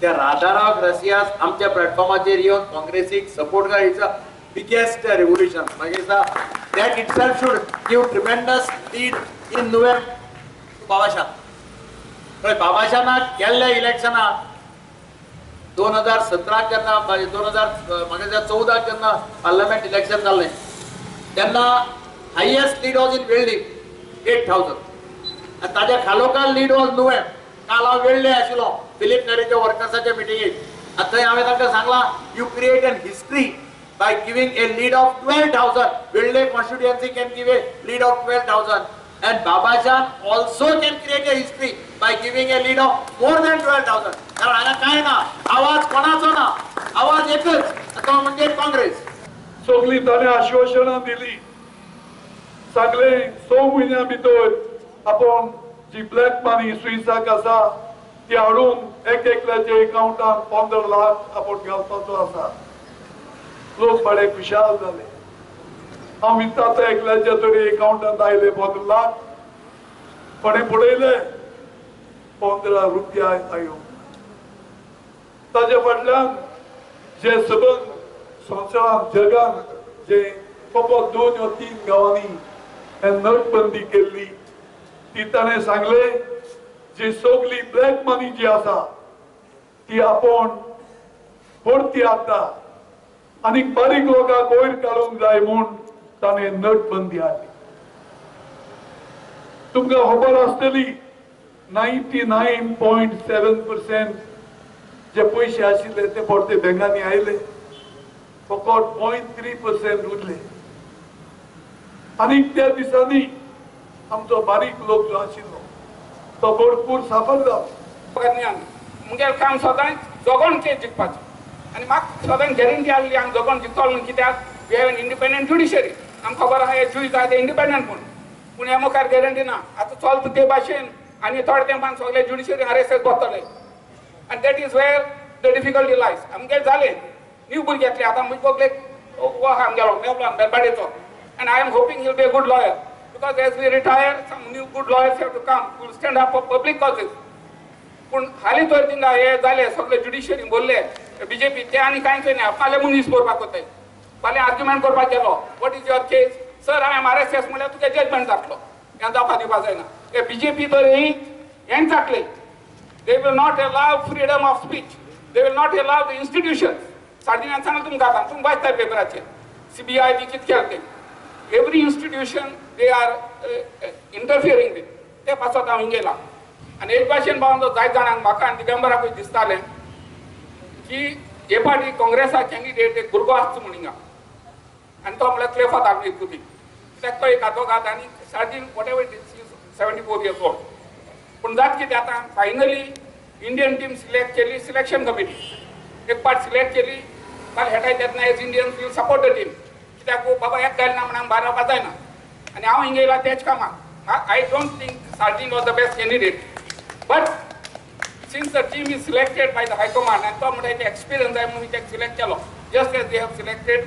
त्या राधाराव ग्रासियास आमच्या प्लॅटफॉर्माचेर येवन काँग्रेसीक सपोर्ट कर, it's a biggest revolution. मागीर that itself should give tremendous lead in Nuvem Babashan. पळय बाबाशानाक गेल्ल्या इलेक्शनाक 2017 जेन्ना 2014 जेन्ना पार्लमेंट इलेक्शन जालें तेन्ना highest lead was in Velim 8,000 आनी ताज्या खालोखाल लीड वॉज नुवें. काल हांव वेळ्ळे आशिल्लो फिलीप नेरीच्या वर्कर्साच्या मिटिंगेक आनी थंय हांवें तांकां सांगलां, you create an history by giving a lead of 12,000. Velim constituency can give a lead of 12,000 and Babashan also can create a history by giving a lead of more than 12,000. कारण हांगा कांय ना, आवाज कोणाचो ना, आवाज एकच, तो म्हणजे काँग्रेस. सगळीं ताणें आश्वासनां दिली, सगळे 6 म्हयन्यां भितर आपूण जी ब्लॅक मनी स्विसाक आसा ती हाडून एक एकल्याच्या एकाउंटान 15 लाख आपूण घालपाचो आसा. लोक बरे खुशाल जाले. हांव विचारता तो एकल्याच्या तरी एकाउंटान आयले 15 लाख, कोणें पळयले 15 रुपया आयो. ताजे फाटल्यान जे सबंद संवसारान जगान जे फकत 2 वा 3 गांवांनी हे नोटबंदी केल्ली ती ताणें सांगले जी सगळी ब्लॅक मनी जी आसा ती आपूण परती हाडटा आनी बारीक लोकांक वयर काडूंक जाय म्हूण ताणें नोटबंदी हाडली. तुमकां खबर आसतली 99.7% जे पयशे आशिल्ले ते परते बँकांनी आयले, फकत 0.3% उरले. आनी त्या दिसांनी आमचो बारीक लोक जो आशिल्लो तो भरपूर साफर जालो. मुगेलें काम सदांच जगोन ते जिखपाचें आनी म्हाका सदांच गॅरंटी आसली आमी जगोन जिखतलो म्हूण. कित्याक we have an independent judiciary. आमकां खबर आसा हे ज्यूज आहा ते इंडिपेंडंट म्हूण, पूण ह्या मुखार गॅरंटी ना. आतां चलता ते भाशेन आनी थोडे तेंपान सगळे ज्युडिशरी RSS बसतले आनी that is where the difficulty lies. आमगेलें जालें, न्यू भुरगे येतले आतां म्हजे बगलेक हो आहा आमगेलो मेवलान बेलबाडेचो and I am hoping he'll be a good lawyer because as we retire some new good lawyers have to come will stand up for public causes. पूण हालीं तर थिंगा हे जाले सगळे ज्युडिशरी बोल्ले बीजेपी ते आनी कांय ना, आपणाले मनीस करपाक वताय. फाल्यां आर्ग्युमेंट करपाक गेलो, what is your case sir, I am RSS म्हणल्यार तुगे जजमेंट जातलो, हें जावपा दिवपा जायना. हे बीजेपी तर हें जातले. They will not allow freedom of speech, they will not allow the institutions. सार्दिनान सांगलें तुमकां, आतां तुमी वाचता पेपराचेर CBI बी कितें केलें तें, every institution they are interfering with. ते पासत हांव हिंग येयलां आनी एक भाशेन भावान जायत जाणांक म्हाका आनी दिगंबराकूय दिसतालें की हे फावटी काँग्रेसा कॅन्डिडेट एक भुरगो आसचो म्हूण हिंगा, आनी तो म्हळ्यार क्लेफात आर्मी कुती, कित्याक तो एक आदवोगाद आनी Sardinha whatever it is 74 years old. पूण जात कितें आतां फायनली इंडियन टीम सिलेक्ट केली, सिलेक्शन कमिटी एक पार्ट सिलेक्ट केली. फाल्यां हेटाय तेन्ना as Indians will support the team, कित्याक बाबा एक गायले ना म्हण आमी भायर रावपा जायना. आनी हांव हिंग येयला तेच कामाक. I don't think Sardinha was the best candidate, but since the team is selected by the high command आनी तो म्हणटा एक्सपिरियन्स जाय म्हणून तेका सिलेक्ट केलो, just as they have selected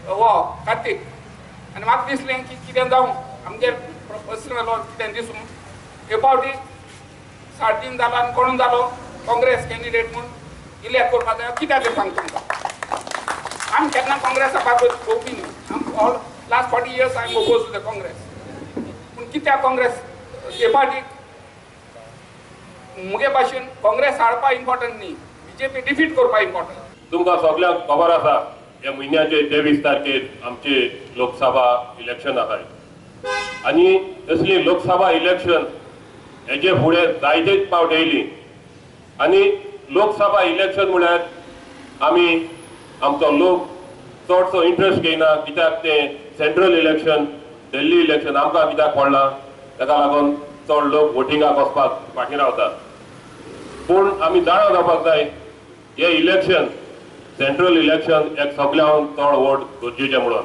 हो कार्तीक. आनी म्हाका दिसलें की कितें जावं आमगे पर्सनल कितें दिसूं, हे फावटी सार्दीन जालो आनी कोणून जालो काँग्रेस कॅन्डिडेट म्हूण इलेक्ट करपाक जाय. कित्याक तें सांग तुमकां, आमी केन्ना काँग्रेसा बाबत पळोवपी न्हू. आम all last 40 years I am oppose to the Congress. पूण कित्याक काँग्रेस हे फावटी मुगे भाशेन काँग्रेस हाडपा इम्पॉर्टंट न्ही, बीजेपी डिफीट करपा इम्पॉर्टंट. तुमकां सगळ्यांक खबर आसा ह्या म्हयन्याचे 23 तारखेर आमचे लोकसभा इलेक्शन आसा आनी तसली लोकसभा इलेक्शन हेजे फुडें जायतेच पावट येयली आनी लोकसभा इलेक्शन म्हळ्यार आमी आमचो लोक चडसो इंट्रस्ट घेयना, कित्याक तें सेंट्रल इलेक्शन दिल्ली इलेक्शन आमकां कित्याक पडलां ताका लागून चड लोक वोटिंगाक वचपाक फाटीं रावतात. पूण आमी जाणा जावपाक जाय हें इलेक्शन सेंट्रल इलेक्शन एक सगळ्यांक चड वोट गरजेचें म्हणून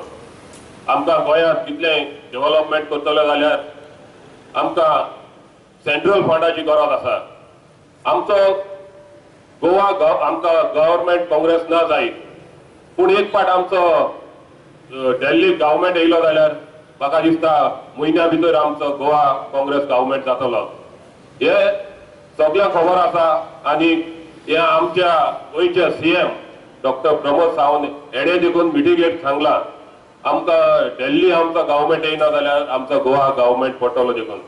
आमकां गोंयांत कितलें डेव्हलपमेंट करतले जाल्यार आमकां सेंट्रल फंडाची गरज आसा. आमचो गोवा आमकां गव्हर्मेंट काँग्रेस ना जाय, पूण एक पाट आमचो दिल्ली गव्हर्मेंट येयलो जाल्यार म्हाका दिसता म्हयन्या भितर आमचो गोवा काँग्रेस गव्हर्मेंट जातलो. हे सगळ्यांक खबर आसा आनी हे आमच्या गोंयच्या सीएम डॉक्टर प्रमोद सावंत हेणे देखून मिटिगेट सांगला आमकां दिल्ली आमचो गव्हर्मेंट येयना जाल्यार आमचो गोवा गव्हर्मेंट पडटलो देखून.